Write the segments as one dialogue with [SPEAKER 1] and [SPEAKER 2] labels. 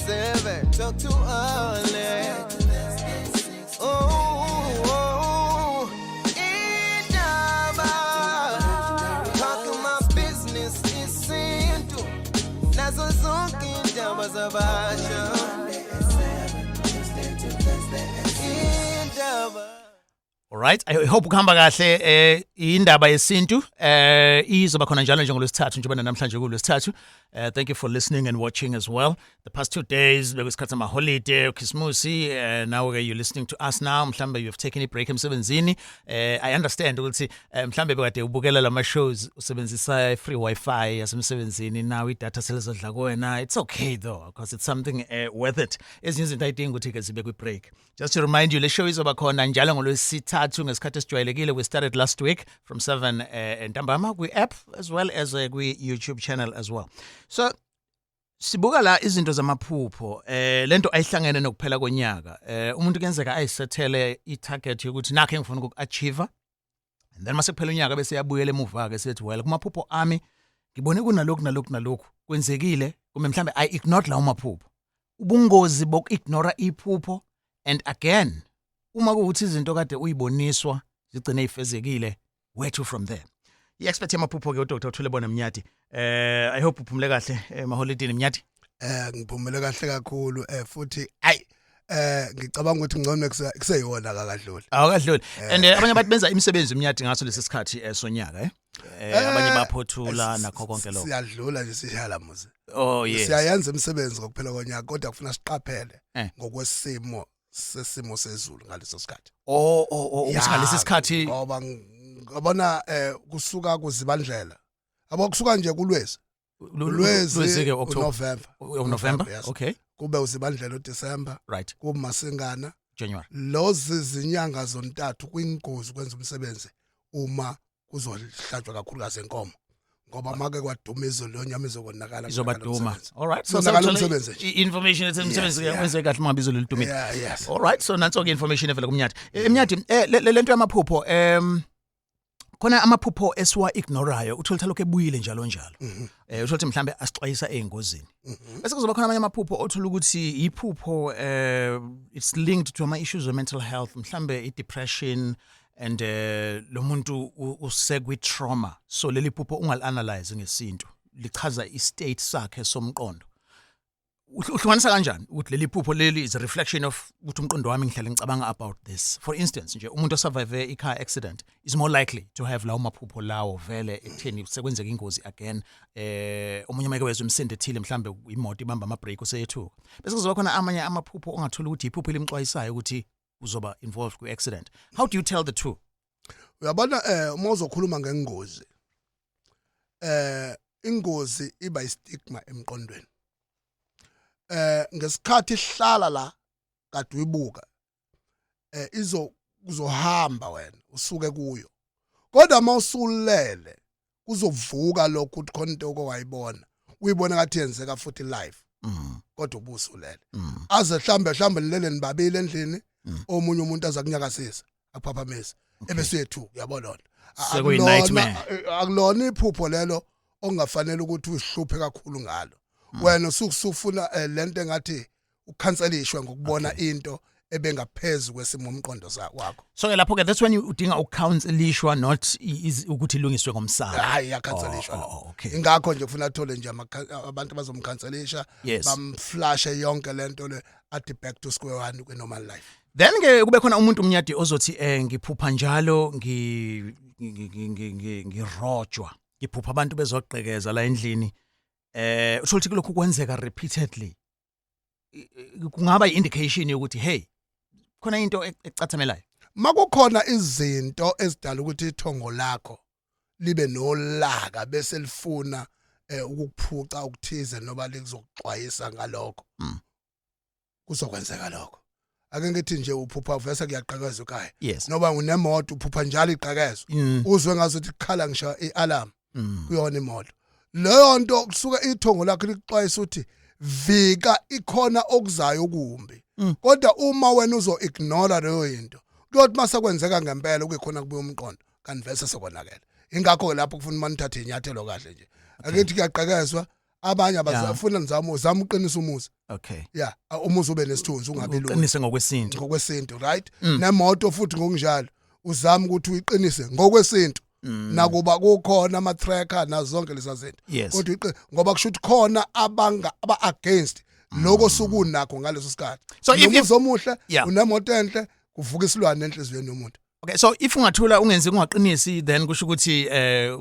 [SPEAKER 1] 7. Talk to Alex. Oh, indaba. Talk my business isintu. Nazo zonke indaba zabasha. Indaba.
[SPEAKER 2] Alright, I hope ukuhamba kahle. Indaba yesintu izoba khona njalo njengolwesithathu, njengoba namhlanje kulwesithathu. Thank you for listening and watching as well. The past 2 days bekusikhathi sama holiday, uKhisimusi. Now ke you listening to us now, mhlambe you've taken a break emsebenzini. I understand ukuthi mhlambe bekade ubukela lama shows usebenzisa free wifi yasemsebenzini, now idatha selizodla kuwena. It's okay though, because it's something worth it. Ezinye izinto ayidingi ukuthi ke zibe kwi break. Just to remind you, le show izoba khona njalo ngolwesithathu ngesikhathi esijwayelekile. We started last week from 7 ntambama kwi-app as well as kwi-YouTube channel as well. So sibuka la izinto zamaphupho. Lento ayihlangene nokuphela konyaka. Umuntu kuyenzeka ayisethele i-target yokuthi nakho engifuna ukuku-achieve, and then mase kuphela unyaka bese yabuyela emuva ke, sethi, "Well, kumaphupho ami ngibone kunalokhu, nalokhu, nalokhu kwenzekile," kumbe mhlambe I ignored lawo maphupho. Ubungozi boku-ignora iphupho, and again, uma kuwukuthi izinto kade uyiboniswa zigcine ifezekile, where to from there? I-expert yamaphupho ke uDr Thulebona Mnyadi. I hope uphumule kahle emaholidini, Mnyadi.
[SPEAKER 3] Ngiphumule kahle kakhulu, futhi ayi, ngicabanga ukuthi ngcono kuseyona kakadluli.
[SPEAKER 2] Awukadluli. And abanye abantu benza imisebenzi, Mnyadi, ngaso lesi sikhathi sonyaka, abanye baphothula nakho konke lokho.
[SPEAKER 3] Siyadlula nje, sishala muzi.
[SPEAKER 2] Oh yes.
[SPEAKER 3] Siyayenza imisebenzi ngokuphela konyaka, kodwa kufuna siqaphele ngokwesimo sesimo sezulu ngaleso sikhathi.
[SPEAKER 2] Oh, ukuthi ngalesi sikhathi.
[SPEAKER 3] Ngoba ngabona kusuka kuzibandlela, yabo, kusuka nje kuLwezi.
[SPEAKER 2] Lwezi
[SPEAKER 3] Lwezi
[SPEAKER 2] ke October.
[SPEAKER 3] uNovember.
[SPEAKER 2] Oh, November.
[SPEAKER 3] Yes. Kube uzibandlela uDecember. Kumasingana.
[SPEAKER 2] January.
[SPEAKER 3] Lozi zinyanga zontathu kwingozi kwenza umsebenzi uma kuzohlatshwa kakhulukazi enkomo, ngoba make kwaduma izulu, leyo nyama izokonakala.
[SPEAKER 2] Izoba
[SPEAKER 3] konakala
[SPEAKER 2] duma.
[SPEAKER 3] umsebenzi.
[SPEAKER 2] All right, so
[SPEAKER 3] Konakala
[SPEAKER 2] sewuthole
[SPEAKER 3] umsebenzi nje.
[SPEAKER 2] i-information ethi umsebenzi wenze kahle uma izulu lidumile. All right, so nanso ke information evela kumnyadi. Mnyadi, lento yamaphupho, khona amaphupho esiwa ignorayo, uthola lokho ebuyile njalo njalo. Uthola ukuthi mhlambe asixwayisa ezingozini. Bese kuzoba khona amanye amaphupho othola ukuthi iphupho it's linked to ama issues of mental health, mhlambe i depression, and lo muntu usekwi trauma. So leli phupho ungali-analyze ngesintu, lichaza i state sakhe somqondo. Uhlukanisa kanjani ukuthi leli phupho leli is a reflection of ukuthi umqondo wami ngihlale ngicabanga about this? For instance nje, umuntu osurvive i-car accident is more likely to have lawo maphupho lawo vele ekutheni sekwenzeka ingozi again. Omunye make wezwe imsindo ethile, mhlambe imoto ibamba ama brake, useyethuka. Bese kuzoba khona amanye amaphupho ongathola ukuthi iphupho elimxwayisayo ukuthi uzoba involved kwi-accident. How do you tell the two?
[SPEAKER 3] Uyabona, uma uzokhuluma ngengozi, ingozi iba istigma emqondweni. Ngesikhathi ihlala la kade uyibuka, izo kuzohamba, wena usuke kuyo, kodwa mawusulele kuzovuka lokho ukuthi khona into okwayibona, uyibona ngathi yenzeka futhi live, kodwa ubusulele. Aze mhlambe nilele nibabili endlini, omunye umuntu aza kunyakazisa, akuphaphamisa, ebese uyethuka, uyabona lona.
[SPEAKER 2] Sekuyi-nightmare.
[SPEAKER 3] Akulona iphupho lelo ongafanele ukuthi uzihluphe kakhulu ngalo. Wena usukusufuna lento engathi ukhanselishwe ngokubona into ebengaphezulu kwesimo umqondo wakho.
[SPEAKER 2] So ke lapho ke, that's when you udinga ukukhounselishwa, not ukuthi ilungiswe ngomsamo.
[SPEAKER 3] Hayi, iyakhanselishwa.
[SPEAKER 2] Oh, okay.
[SPEAKER 3] Ingakho nje kufuna athole nje abantu abazomkhanselisha, bamflashe yonke lento le, athi back to square one kwi normal life.
[SPEAKER 2] Then ke kube khona umuntu, umnyadi, ozothi ngiphupha njalo ngirojwa, ngiphupha abantu bezogqekeza la endlini. Uthola ukuthi kulokhu kwenzeka repeatedly. Kungaba i-indication yokuthi, hey, khona into ecathamelayo.
[SPEAKER 3] Makukhona izinto ezidala ukuthi ithongo lakho libe nolaka bese lifuna ukukuphuca ukuthize noba lizokuxwayisa ngalokho, kuzokwenzeka lokho. Ake ngithi nje uphupha vese kuyaqhekeza ekhaya, noba unemoto, uphupha njalo iqhekezwa, uzwe ngazuthi kukhala ngisho ialarm kuyona imoto leyo nto, kusuka ithongo lakho likuxwayisa ukuthi vika, ikhona okuzayo okumbi. Kodwa uma wena uzo ignore leyo into, kuyothi mase kwenzeka ngempela kuyikhona kubuya umqondo, kanti vese sekonakele. Ingakho lapho kufuna uma nithathe inyathelo kahle nje. Ake ngithi kuyaqhekezwa. Abanye abafuna nizama, uzama uqinisa umuzi. Yeah, umuzi ube nesithunzi, ungabi lula.
[SPEAKER 2] Uqinise ngokwesintu.
[SPEAKER 3] Ngokwesintu, right. Nemoto futhi ngokunjalo, uzama ukuthi uyiqinise ngokwesintu, nakuba kukhona ama tracker nazo zonke lezi zinto. Kodwa ngoba kusho ukuthi khona abanga aba against lokho sukunakho ngaleso sikhathi.
[SPEAKER 2] So if-
[SPEAKER 3] Nomuzi omuhle, unemoto enhle, kuvuka isilwane enhliziyweni yomuntu.
[SPEAKER 2] Okay, so if ungathula, ungenzi, ungaqinisi, then kusho ukuthi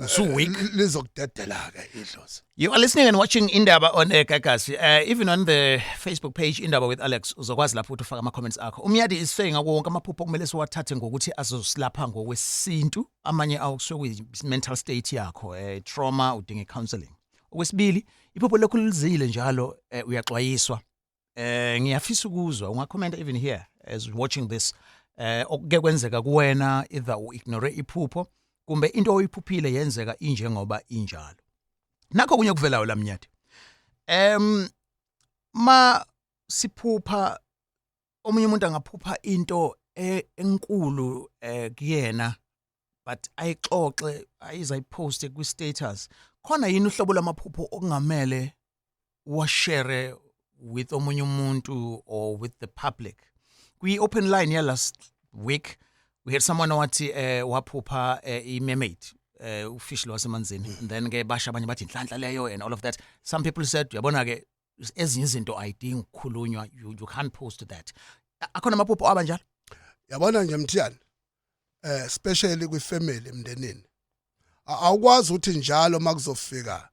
[SPEAKER 2] usu weak.
[SPEAKER 3] Lizokudedela ke idlozi.
[SPEAKER 2] You are listening and watching Indaba on Gagasi. Even on the Facebook page Indaba with Alex, uzokwazi lapho ukuthi ufake ama comments akho. Umyadi is saying ako wonke amaphupho kumele siwathathe ngokuthi azosilapha ngokwesintu, amanye awukusuke kuyi mental state yakho, trauma, udinga counseling. Okwesibili, iphupho lokhu lizile njalo, uyaxwayiswa. Ngiyafisa ukuzwa ungakhomenta even here as you're watching this, okuke kwenzeka kuwena, either uignore iphupho kumbe into oyiphuphile yenzeka injengoba injalo. Nakho kunye okuvelayo la, Mnyadi. Ma siphupha, omunye umuntu angaphupha into enkulu kuyena, but ayixoxe, ayize ayiposte kwi status. Khona yini uhlobo lamaphupho okungamele washare with omunye umuntu or with the public? Kwi open line ya last week we had someone owathi waphupha i-mermaid, ufish lo wasemanzini, and then ke basha abanye bathi inhlanhla leyo and all of that. Some people said, uyabona ke, ezinye izinto ayidingi ukukhulunywa, you can't post that. Akhona amaphupho abanjalo?
[SPEAKER 3] Yabona nje Mthiyane, especially kwifamily, emndenini, awukwazi ukuthi njalo makuzofika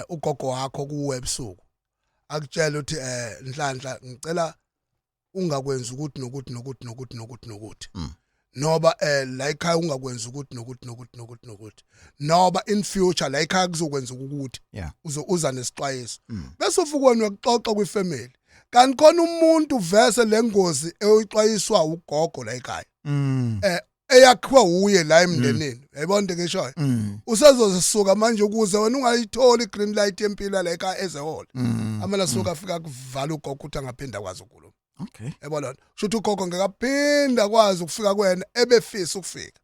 [SPEAKER 3] ugogo wakho kuwe ebusuku akutshela ukuthi, "Nhlanhla, ngicela ungakwenzi ukuthi nokuthi nokuthi nokuthi nokuthi nokuthi," noba la ekhaya ungakwenzi ukuthi nokuthi nokuthi nokuthi nokuthi, noba in future la ekhaya kuzokwenza ukuthi uzo uza nesixwayiso, bese ufuka wena uyakuxoxa kwifamily, kanti khona umuntu vese lengozi eyixwayiswa ugogo la ekhaya eyakhiwa uye la emndenini. Uyayibona into engishoyo? Usezozisuka manje ukuze wena ungayitholi i-green light yempilo la ekhaya ezehole. Amala suka afika kuvala ugogo ukuthi angaphinda akwazi ukukhuluma. Yabo lona, kusho ukuthi ugogo ngeke aphinda akwazi ukufika kuwena ebefisa ukufika.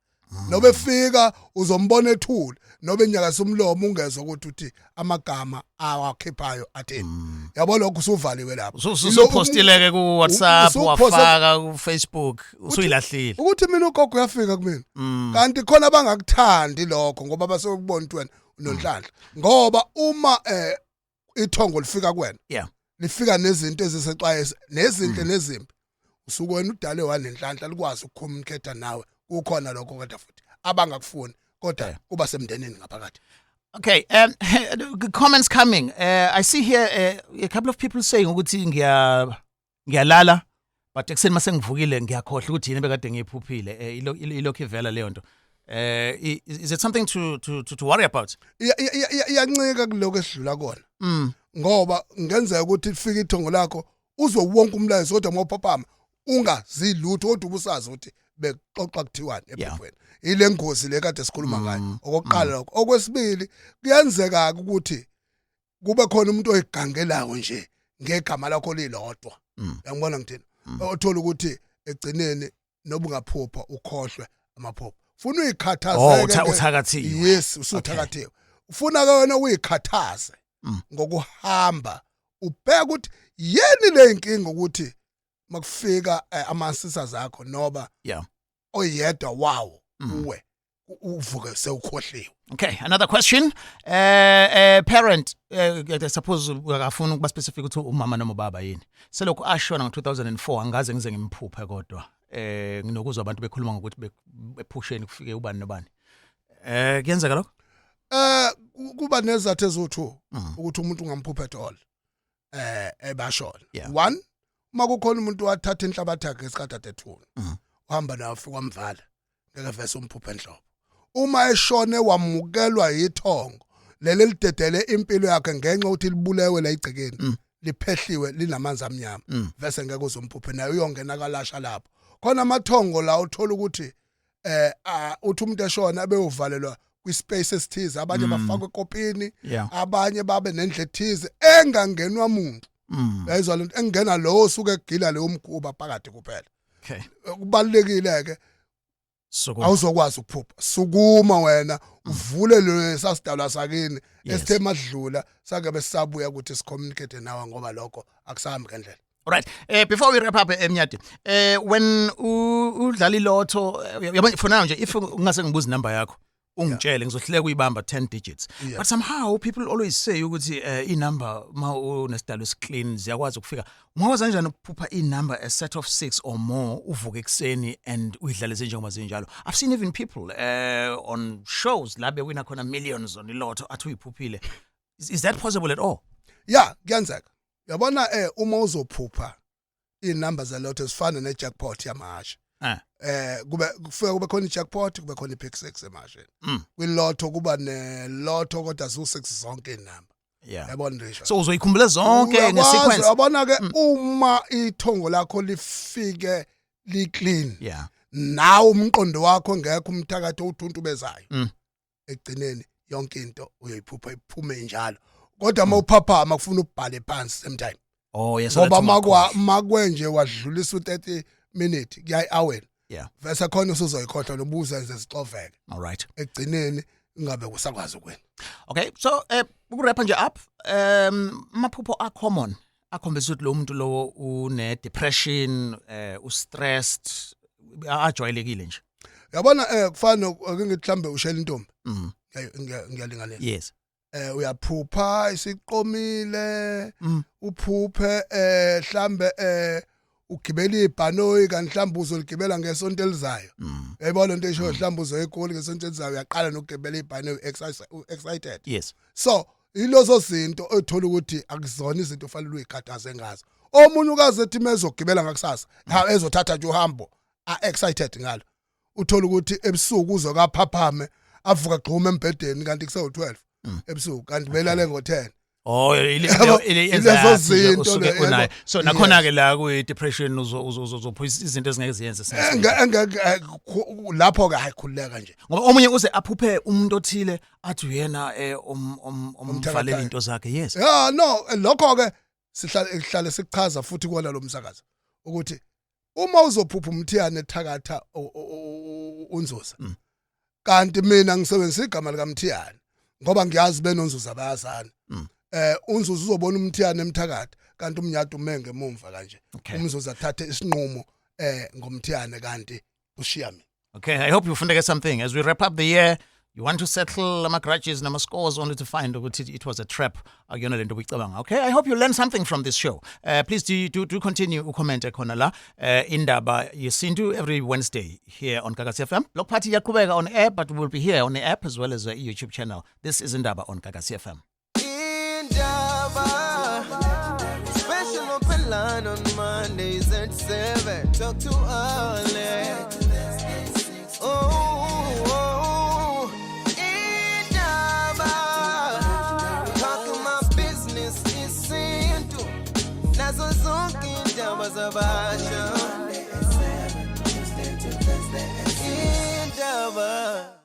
[SPEAKER 3] Noba efika uzombona ethule, noba enyakasa umlomo, ungezwa ukuthi uthi amagama awakhiphayo athini. Yabo, lokho usuvaliwe lapho.
[SPEAKER 2] Usupostile ke ku WhatsApp, wafaka ku Facebook, usuyilahlile.
[SPEAKER 3] Ukuthi mina ugogo uyafika kumina, kanti khona abangakuthandi lokho ngoba basokubona ukuthi wena unonhlanhla, ngoba uma ithongo lifika kuwena, lifika nezinto ezisexwayisa, nezinhle nezimbi. Usuke wena udale wanenhlanhla, likwazi ukucommunicate nawe. Kukhona lokho, kodwa futhi abangakufuni, kodwa kuba semndenini ngaphakathi.
[SPEAKER 2] Okay, the comments coming. I see here a couple of people saying ukuthi ngiyalala, but ekuseni mase ngivukile ngiyakhohlwa ukuthi yini bekade ngiyiphuphile. Ilokhu ivela leyo nto. Is it something to worry about?
[SPEAKER 3] Iyancika kuloko esidlula kona, ngoba ngenzeka ukuthi lifike ithongo lakho, uzwe wonke umlayezo, kodwa mawuphaphama ungazi lutho, kodwa ubusazi ukuthi bekuxoxa kuthiwani ephuphweni. Ile ngozi le kade sikhuluma ngayo, okokuqala lokho. Okwesibili, kuyenzeka ukuthi kube khona umuntu oyigangelayo nje ngegama lakho lilodwa. Uyangibona ngithini? Othola ukuthi egcineni noba ungaphupha ukhohlwe amaphupho, funa uyikhathazeke.
[SPEAKER 2] Oh, uthakathiwe.
[SPEAKER 3] Yes, usuthakathiwe. Ufuna ke wena uyikhathaze ngokuhamba ubheka ukuthi yini le inkinga, ukuthi makufika ama-ancestors zakho noba oyedwa wawo uwe uvuke sewukhohliwe.
[SPEAKER 2] Okay, another question. Parent, I suppose akafuni ukuba specific ukuthi umama noma ubaba yini. Selokhu ashona ngo2004 angaze ngize ngimphuphe, kodwa nginokuzwa abantu bekhuluma ngokuthi ephusheni kufike ubani nobani. Kuyenzeka lokho?
[SPEAKER 3] Kuba nezathu eziwu2 ukuthi umuntu ungamphupha at all ebashona. One, uma kukhona umuntu wathatha inhlabathi yakhe ngesikhathi ade ethuna, uhamba nayo, ufika wamvala, ngeke vese umphuphe enhlobo. Uma eshone wamukelwa yithongo leli lidedele impilo yakhe ngenxa ukuthi libulewe la igcekeni, liphehliwe, linamanzi amnyama, vese ngeke uzomphuphe naye, uyongena kalasha lapho khona amathongo la. Uthola ukuthi uthi umuntu eshona abeyovalelwa kwispace esithize, abanye bafakwe ekopini, abanye babe nendle ethize engangenwa muntu. Yayizwa lento, engena lo osuke egila leyo mkhuba phakathi kuphela. Kubalekile ke.
[SPEAKER 2] Sukuma.
[SPEAKER 3] Awuzokwazi ukuphupha. Sukuma wena, uvule lesasidalwa sakini esithe madlula sake besisabuya ukuthi sicommunicate nawe, ngoba lokho akusahambi ngendlela.
[SPEAKER 2] Alright. Before we wrap up, Mnyadi, when udlala ilotho, yabo, for now nje, if ungase ngibuza inamba yakho, ungitshele, ngizohluleka uyibamba 10 digits. But somehow people always say ukuthi inumber ma unesidalo esiclean ziyakwazi ukufika. Ungakwazi kanjani ukuphupha inumber, a set of 6 or more, uvuke ekseni and uyidlalise njengoba zinjalo? I've seen even people on shows la bewina khona millions on ilotho, athi uyiphuphile. Is that possible at all?
[SPEAKER 3] Ya, kuyenzeka. Yabona, uma uzophupha inamba zelotho ezifana ne-jackpot yamahashe, kube kufika kube khona i-jackpot, kube khona i-pick 6 emahasheni. Kwilotho kuba nelotho, kodwa zu-6 zonke inamba. Yabona ngisho?
[SPEAKER 2] So uzoyikhumbula zonke
[SPEAKER 3] Uyakwazi,
[SPEAKER 2] ngesequence.
[SPEAKER 3] Yabona ke, uma ithongo lakho lifike li-clean, nawe umqondo wakho ngekho umthakathi uthuntubezayo, ekugcineni yonke into uyoyiphupha iphume njalo. Kodwa uma uphaphama kufuna ubhale phansi same time,
[SPEAKER 2] Oh yes.
[SPEAKER 3] ngoba makwa makwenje wadlulisa u30 minute kuya i-hour, bese khona usuzoyikhohlwa nobuza nje sixoveke.
[SPEAKER 2] All right.
[SPEAKER 3] Ekugcineni ingabe kusakwazi ukwenza.
[SPEAKER 2] Okay, so ukurapha nje up, amaphupho a common akhombisa ukuthi lo muntu lowo une depression, u stressed, ajwayelekile nje.
[SPEAKER 3] Yabona, kufana ake ngithi mhlambe ushela intombi. Ngiyalinganisa. Uyaphupha isiqomile, uphuphe mhlambe ugibela ibhanoyi, kanti mhlambe uzoligibela ngesonto elizayo. Uyayibona lento esho, mhlambe uzoyegoli ngesonto elizayo, uyaqala nokugibela ibhanoyi, excited. So yilozo zinto othola ukuthi akuzona izinto ofanele uyikhathaze ngazo. Omunye ukaze ethi mezogibela ngakusasa, ha, ezothatha nje uhambo, a excited ngalo, uthola ukuthi ebusuku uzokaphaphame, avuka gxuma embhedeni, kanti kuse-12 ebusuku, kanti belale ngo-10.
[SPEAKER 2] Oh, ile
[SPEAKER 3] Yabo,
[SPEAKER 2] ile
[SPEAKER 3] yilezo zinto
[SPEAKER 2] usuke
[SPEAKER 3] le,
[SPEAKER 2] unayo.
[SPEAKER 3] yabo.
[SPEAKER 2] So nakhona ke la kuyi depression uzophisa izinto ezingeke ziyenze sense.
[SPEAKER 3] Lapho ke hayikhululeka nje.
[SPEAKER 2] Ngoba omunye uze aphuphe umuntu othile, athi uyena umvalela
[SPEAKER 3] Umthakathayo.
[SPEAKER 2] into zakhe. Yes.
[SPEAKER 3] Ya, no, lokho ke sihlale sihlale sikuchaza futhi kuwona lo msakazo ukuthi uma uzophupha umthiyane ethakatha unzuza, kanti mina ngisebenzisa igama likaMthiyane ngoba ngiyazi benonzuza bayazana, unzuza uzobona umthiyane emthakatha, kanti umnyadi ume ngemumva kanje. Umzuza athathe isinqumo ngomthiyane, kanti ushiya mina.
[SPEAKER 2] Okay, I hope you funde something. As we wrap up the year, you want to settle ama grudges nama scores, only to find ukuthi it was a trap. Akuyona lento obuyicabanga. Okay, I hope you learned something from this show. Please do continue ucomment khona la. Indaba Yesintu every Wednesday here on Gagasi FM. Block Party yaqhubeka on air, but we'll be here on the app as well as the YouTube channel. This is Indaba on Gagasi FM.
[SPEAKER 1] Indaba. Special open line on Mondays at 7. Talk to Alex. Oh, Indaba. Talking my business isintu. Nazo zonke indaba zabasha. Indaba.